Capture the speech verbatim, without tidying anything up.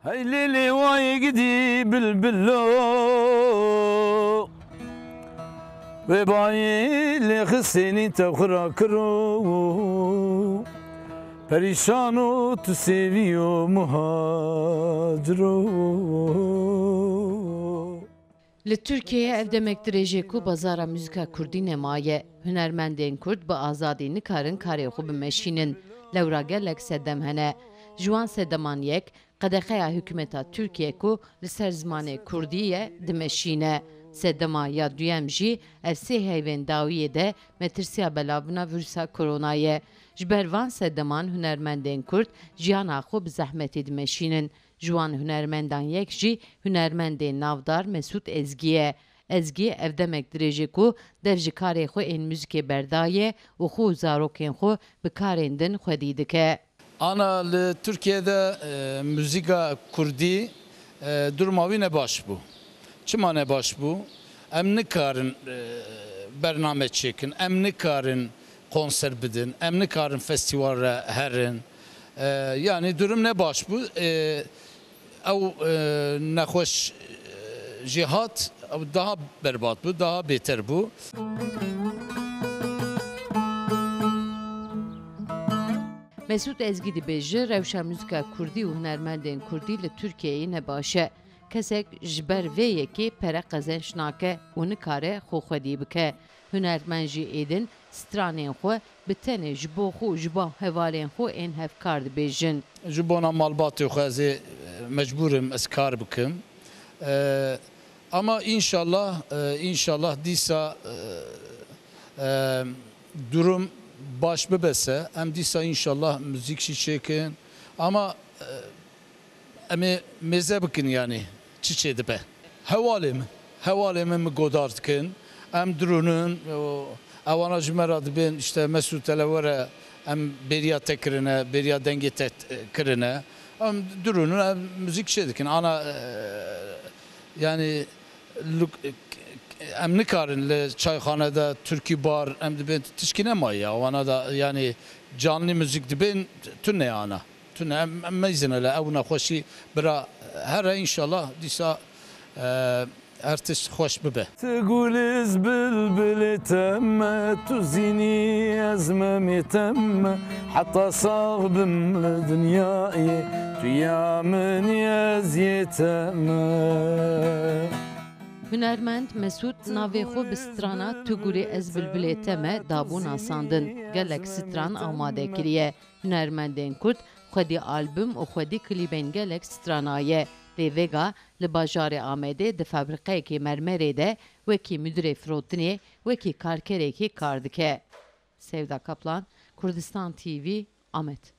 Hey lê lê wayê gidî bilbilo. Wê bayê lê xistênî tevxira kiro. Perîşano tu sêviyo muhaciro. Li Tirkiyeyê ev demek dirêj e ku bazara muzîka kurdî nemaye. Hunermendên kurd bi azadî nikarin karê xwe bimeşînin. Lewra gelek sedem hene. Ji wan sedeman yek, qedexeya hikûmeta Tirkiye ku li ser zimanê kurdî ye, dimeşîne. Sedema ya duyem jî ev sê heyvên dawiyê de metirsiya belavbûna vîrusa korona ye. Ji ber van sedeman hunermendên kurd jiyana xwe bi zehmetî dimeşînin. Ji wan hunermendan yek jî hunermendê navdar Mesûd Ezgî ye. Ezgî ev demek dirêj e ku dev ji karê xwe ên muzîkê berdaye û xwe û zarokên xwe bi karên din xwedî dike. Ana li Tirkiye de, e, muzîka kurdî, e, duruma wî ne baş bû. Çima ne baş bû? Em nikarin, e, bername çêkin, em nikarin konser bidin, em nikarin festîwal re herin. E, yanî durum ne baş bû. E, ew, e, nexweş, e, jî hat, ew daha berbat bû, daha bêter bû. Mesûd Ezgî dibêje, rewşa muzîka kurdî û hunermendên kurdî li Tirkiyeyê ne baş e. Kesek ji ber vê yekê pere qezenç nake û nikare xwe xwedî bike. Hunermend jî êdin stranên xwe bi tenê ji bo xwe û ji bo hevalên xwe ên hevkar dibêjin. Ji bona malbatê xwe ez ê, e, mecbûr im ez kar bikim. E, ama înşallah, e, înşallah dîsa, e, e, durum baş bibe se, em dîsa înşallah muzîk jî çêkin. Ama, e, em ê mêze bikin, yanî çi çê dibe. Hevalê min, hevalê min min godar dikin. Em dirûnin, o, ewana ji me re dibên, işte, Mesûd, hele were, em bêriya te kirine, bêriya dengê te kirine. Em dirûnin, em muzîk çê dikin. Ana, e, yanî, luk-, em nikarin li çayxane de türkü bar, em dibên tişkî nemaye ya. Wana da, yanî, canlî muzîk dibên tune ana. Tune em, em meyzine le ew nexweşî bira here înşallah dîsa, e, her tişt xweş bibe. Tu gul ez bilbilê te me, tu zînî ez memê te me, heta sax bim li dinyayê, tu ya min yê ez yê te me. Hunermend Mesûd navê xwe bi strana Tu gulê ez bilbilê te me dabû nasandin. Gelek stran amade kiriye. Hunermendên Kurd xwedî album û xwedî klîbên gelek strana ye. Lê vêga li bajarê Amedê di fabrîqeyekê mermerê de wekî mudîrê firotinê, wekî karkerekî kar dike. Sevda Kaplan, Kurdistan T V, Amed.